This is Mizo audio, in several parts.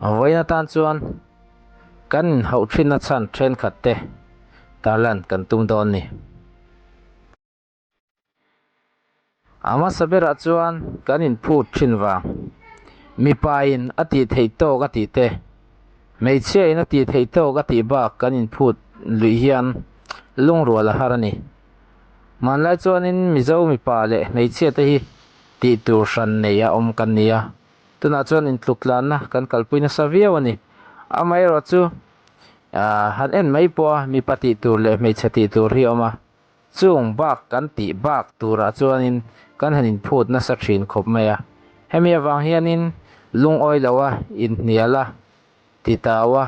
Vawiin atan chuan kan inhauh thinna chhan thenkhat te tarlan kan tum dawn ni. A hmasa berah chuan kan inphut thin vang. Mipa in a tih theih tawk a tih te, hmeichhia in a tih theih tawk a tih bak kan inphut luih hian lungrual a har a ni. Hmanlai chuanin Mizo mipa leh hmeichhia te hi tih tur hran nei a awm kan ni a, tunah chuan intluktlanna kan kalpui nasa viau a ni. Amaherawhchu han en mai pawha mipa tih tur leh hmeichhe tih tur hi a awm a. Chung bak kan tih bak turah chuanin kan han inphut nasa thin khawp mai a. Hemi avang hianin lungawi loa inhnial a, titau a,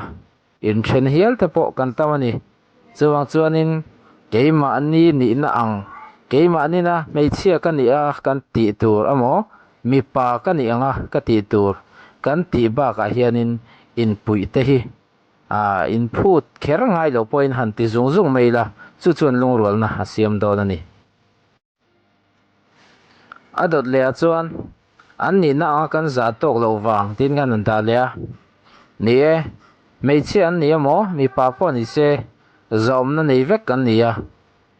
inthen hial te pawh kan tam a ni. Chuvang chuanin keimahni nihna ang, keimahni-na hmeichhia ka nih a kan tih tur amaw, mipa ka nih anga ka tih tur kan tih bakah hianin inpuih te hi A inphut kher ngai lo pawhin han ti zung zung mai ila, chu chuan lungrualna a siam dawn a ni. A dawt leh ah chuan an nihna anga kan zah tawk loh vang tiin kan han dah leh a. Ni e, hmeichhia an ni emaw, mipa pawh ni se, zahawmna nei vek kan ni a.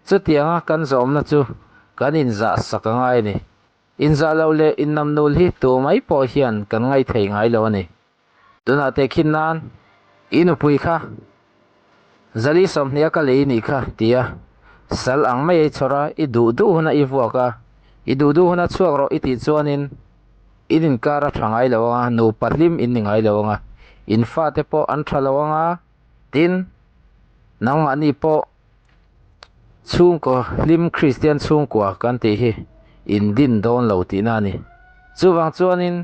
Chutianga kan zahawmna chu kan inzah sak a ngai a ni. Inzah loh leh innamnul hi tu mai pawh hian kan ngaithei ngai lo a ni. Tunah tehkhin nan i nupui kha Zali 20 a ka lei nih kha ti a, sal ang mai ei chhawr a, i duh duh huna i vuak a, i duh duh huna chhuak rawh i tih chuanin in inkar a tha ngai lo ang a, nupa hlim in ni ngai lo ang a, in fate pawh an tha lo ang a, tin nangmahni pawh Chhungkaw hlim Kristian chhungkua kan tih hi in din dawn lo tihna a ni. Chuvang chuanin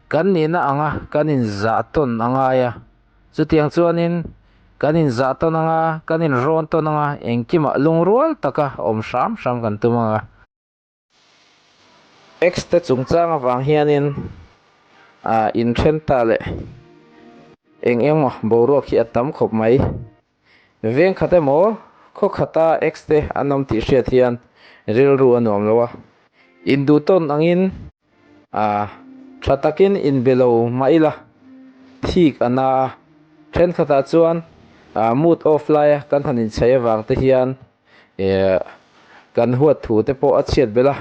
kan nihna anga kan inzah tawn a ngai a, chutiang chuanin kan inzah tawn anga, kan inrawn tawn anga engkimah lungrual taka awm hram hram kan tum anga. Ex te chungchang avang hianin ah inthen ta leh eng emaw boruak hi a tam khawp mai. Veng khat emaw khaw khata ex te an awm tih hriat hian rilru a nuam lo a, induh tawn angin ah tha takin inbe lo mah ila thik a na a, thenkhatah chuan ah mood off laia kan han inchei avang te hian Ehh kan huat thu te pawh a chhiat belh a,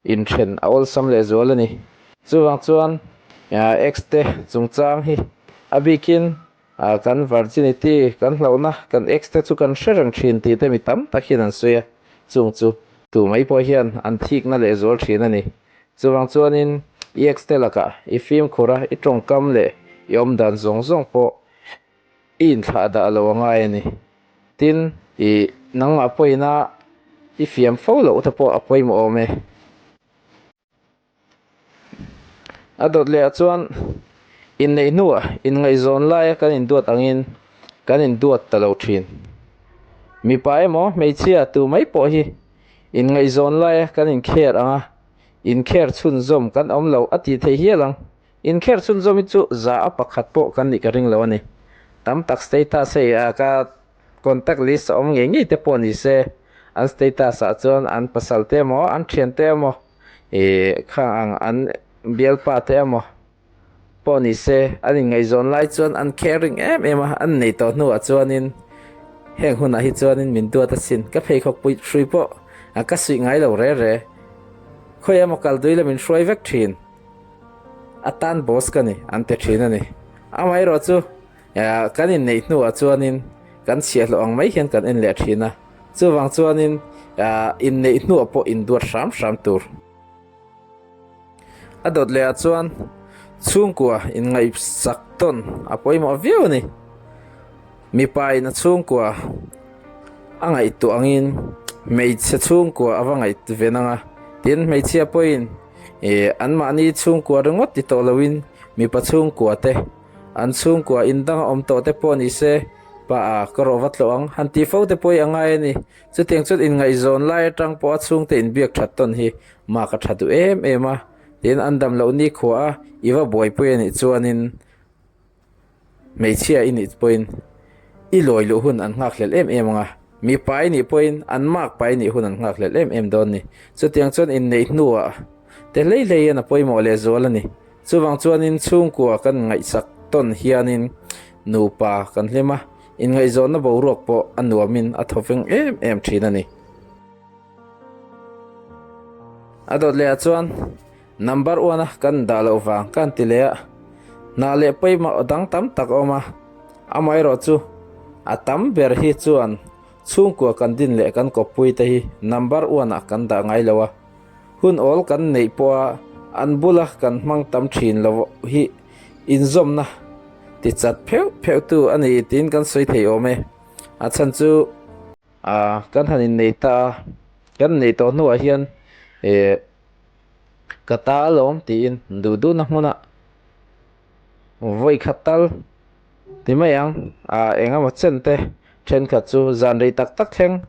inthen a awlsam leh zual a ni. Chuvang chuan ex te chungchang hi a bikin kan virginity kan hlauhna kan ex te chu kan hre reng thin tih te mi tam tak hian an sawi a, chung chu tu mai pawh hian an thikna leh zual thin a ni. Chuvang chuanin i ex te lakah i fimkhur a, i tawngkam leh i awmdan zawng zawng pawh I inthlah dah lo a ngai a ni. Tin, i nangmah pawina i fiam fo loh te pawh a pawimawh awm e. A dawt leh ah chuan inneih hnuah inngaihzawn laia kan induat angin kan induat ta lo thin. Mipa emaw hmeichhia tu mai pawh hi inngaihzawn laia kan inkher anga inkher chhunzawm kan awm lo a tih theih hial ang. Inkher chhunzawm hi chu za a pakhat pawh kan nih ka ring lo a ni. Tam tak status hei a ka contact list a awm ngei ngei te pawh ni se, an status ah chuan an pasal te emaw, an thian te emaw, ih khang ang an bialpa te emaw pawh ni se, an inngaihzawn lai chuan an caring em em a, an nei tawh hnuah chuanin heng hunah hi chuanin min duat asin. Ka pheikhawk pui hrui pawh ka suih ngai lo re re. Khawi emaw kal dui la min hruai vek thin. A tan boss ka ni an ti thin a ni. Amaherawh chu kan inneih hnuah chuanin kan chhiahhlawh ang mai hian kan en leh thin a. Chuvang chuanin inneih hnuah pawh induat hram hram tur. A dawt lehah chuan chhungkua inngaihsak tawn a pawimawh viau a ni. Mipa in a chhungkua a ngaihtuah angin hmeichhe chhungkua a va ngaihven ang a, tin hmeichhia pawhin ih anmahni chhungkua ringawt ti tawh loin mipa chhungkua te an chhungkua in dang a awm tawh te pawh ni se pa a ka rawh va tlawh ang han tih fo te pawh hi a ngai a ni. Chutiang chuan inngaihzawn lai atang pawh a chhungte inbiak that tawn hi mak a tha duh em em a, tin an dam loh nikhua a i va buaipui a nih chuanin Hmeichhia i nih pawhin i lawi luh hun an nghakhlelh em em ang a, mipa i nih pawhin an makpa i nih hun an nghakhlelh em em dawn ni. Chutiang chuan inneih hnuah te hlei hlei hian a pawimawh lehzual a ni. Chuvang chuanin chhungkua kan ngaihsak tawn hianin nupa kan hlim a, inngaihzawnna boruak pawh a nuamin a thawveng em em thin a ni. A dawt lehah chuan number one a kan dah loh vang ka han ti leh a, hna leh pawimawh dang tam tak a awm a, amaherawh chu a tam ber hi chuan chhungkua kan din leh kan kawppui te hi number one ah kan dah ngai lo a, hun awl kan neih pawha an bula kan hmang tam thin lo hi inzawmna ti chat pheuh pheuh tu a ni tiin kan sawi thei awm e, a chhan chu. A kan han innei ta a, kan inneih tawh hnuah hian eh ka ta alawm tiin duh duhna hmunah vawi khat tal ti mai ang a eng emaw chen te thenkhat chu zan rei tak tak thleng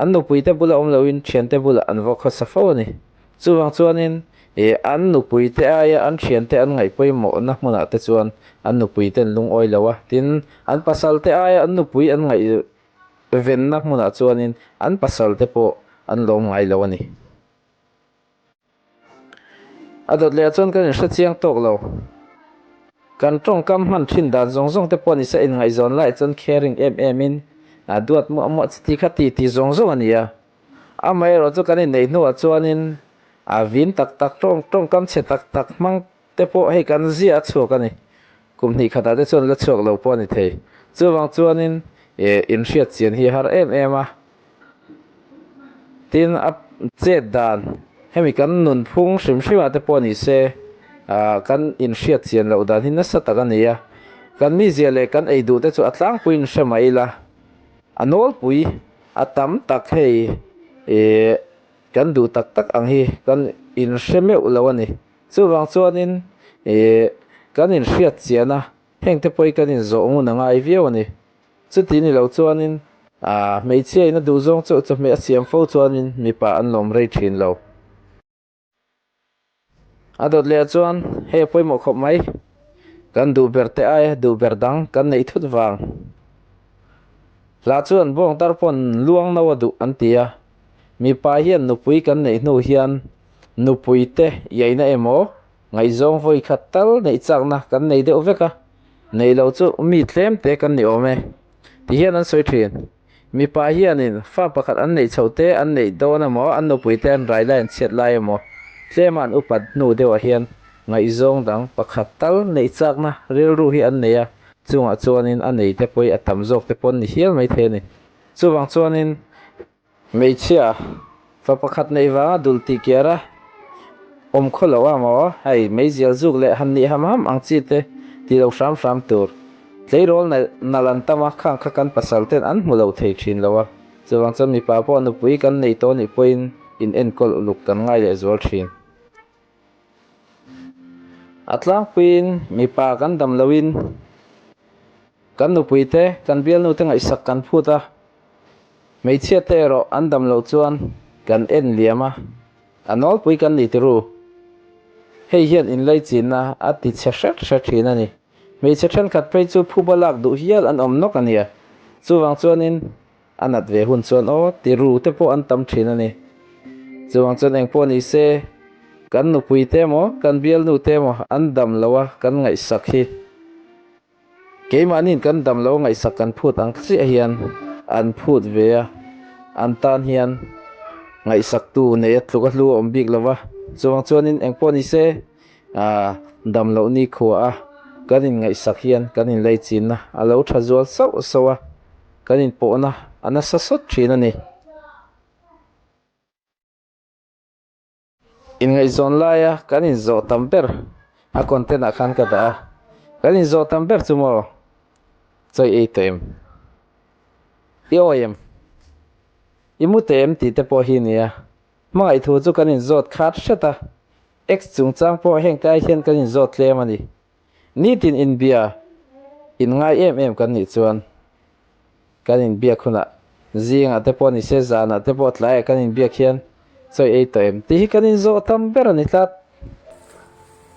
an nupui te bula awm loin thian te bulah an vaw khawsa fo a ni. Chuvang chuanin eh an nupui te aia an thian te an ngaih pawimawhna hmunah te chuan an nupui te an lungawi lo a, tin an pasal te aia an nupui an ngaih Venna hmunah chuanin an pasal te pawh an lawm ngai lo a ni. A dawt lehah chuan kan inhre chiang tawk lo. Kan tawngkam hman thin dan zawng zawng te pawh nise inngaihzawn laiah chuan caring em em in a duat muah muah chi ti kha ti ti zawng zawng a ni a. Amaherawh chu kan inneih hnuah chuanin a vin tak tak tawng tawngkam chhe tak tak hmang te pawh hei kan ziah a chhuak a ni. Kum hnih khatah te chuan la chhuak lo pawh a ni thei. Chuvang chuanin eh inhriat chian hi a har em em a. Tin a chet dan hemi kan nunphung hrim hrimah te pawh ni se ah kan inhriat chian loh dan hi nasa tak a ni a. Kan mizia leh kan ei duh te chu a tlangpui in hre mai ila. A nawlpui a tam tak hei eh kan duh tak tak ang hi kan inhre meuh lo a ni. Chuvang chuanin ih kan inhriat chian a, hengte pawh hi kan inzawh ngun a ngai viau a ni. Chuti ni lo chuanin ah hmeichhia in a duhzawng chauh chawhmeh a siam fo chuanin mipa an lawm rei thin lo. A dawt leh ah chuan hei a pawimawh khawp mai, kan duh ber te aia duh ber dang kan neih thut vang. Hla chuan bawng tar pawn luang no a duh an ti a, mipa hian nupui kan neih hnu hian Nupui te iaina emaw ngaihzawng vawi khat tal neih chakna kan nei deuh vek a, neih loh chu mi tlem te kan ni awm e ti hian an sawi thin. Mipa hianin fa pakhat an neih chhoh te an neih dawn emaw an nupui te an rai lai an chhiat lai emaw tlema an upat hnu deuhah hian ngaihzawng dang pakhat tal neih chakna rilru hi an nei a, chungah chuanin a nei te pawh hi a tam zawk te pawh an ni hial maithei a ni. Chuvang chuanin. Hmeichhia, fa pakhat neih vanga dul tih kiar a awm khaw loh a maw? Hei, meizial zuk leh han nih ham ham ang chi te ti lo hram hram tur. Tleirawl nalh an tam a, khang kha kan pasal ten an hmu lo thei thin lo a. Chuvang chuan mipa pawh nupui kan nei tawh nih pawhin in enkawl uluk kan ngai leh zual thin. A tlangpuiin mipa kan dam loin kan nupui te, kan bialnu te ngaihsak kan phut a. Hmeichhia te erawh an dam loh chuan kan en liam a, a nawlpui kan ni tiru. Hei hian inlaichinna a ti chhe hret hret thin a ni. Hmeichhe thenkhat phei chu phuba lak duh hial an awm nawk a nia. Chuvang chuanin a nat ve hun chuan aw tiru te pawh an tam thin a ni. Chuvang chuan engpawh ni se kan nupui te emaw kan bialnu te emaw an dam lo a kan ngaihsak hi. Keimahniin kan dam lo ngaihsak kan phut ang chiah hian an phut ve a, an tan hian ngaihsaktu nei a tluk a hlu a awm bik lo va, chuvang chuanin engpawh ni se aah dam loh ni khua a kan inngaihsak hian kan inleichinna a lo tha zual sauh sauh a, kan inpawhna a nasa sawt thin a ni. Inngaihzawn laia kan inzawh tam ber a content ah khan ka dah a, kan inzawh tam ber chu maw chawi ei tawh em? I awi em? I mu teh em tih te pawh hi nia. Hmangaih thu chu kan inzawt khat hret a, ex chungchang pawh heng te ai hian kan inzawt tlem a ni. Nitin inbia inngai em em kan nih chuan kan inbiak hunah zingah te pawh ni se zanah te pawh tlaiah kan inbiak hian chawi ei tawh em tih hi kan inzawh tam ber a ni tlat.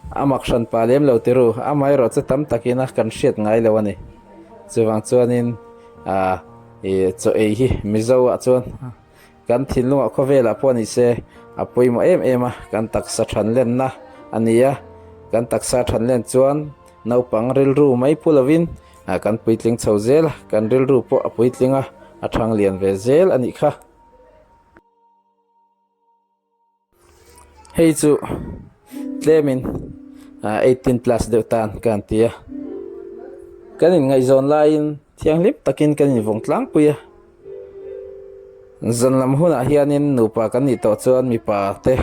A mak hran pah lem lo tiru, amaherawh chu tam takin a kan hriat ngai lo a ni. Chuvang chuanin ah ih chaw ei hi Mizo ah chuan Kan thinlungah khawvelah pawh ni se a pawimawh em em a, kan taksa than lenna a ni a, kan taksa than len chuan Naupang rilru mai pu lovin kan puitling chho zel a, kan rilru pawh a puitling a, a thang lian ve zel a nih kha. Hei chu tlemin 18 plus deuh tan ka han ti a, kan inngaihzawn laiin thianghlim takin kan invawng tlangpui a, zan lam hunah hianin nupa kan nih tawh chuan mipa te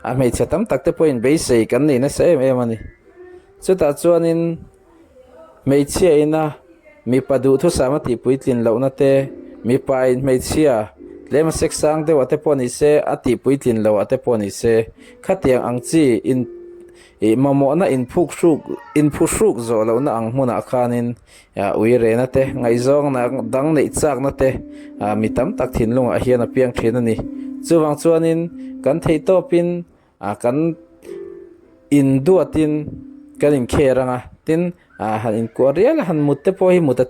a hmeichhe tam tak te pawhin beisei kan nei nasa em em a ni. Chutah chuanin hmeichhia ina mipa duhthusam a tih puitlin lohna te, mipa in hmeichhia tlem a sek sang deuh ah te pawh ni se, a tih puitlin loh ah te pawh ni se, khatiang ang chi in ih mamawhna inphuk hruk inphuhruk zawh lohna ang hmunah khanin ui rena te, ngaihzawng dang neih chakna te mi tam tak thinlungah hian a piang thin a ni. Chuvang chuanin kan theihtawpin A kan induatin kan inkher ang a, tin ah han inkuah rial a, han mut te pawh hi mut a.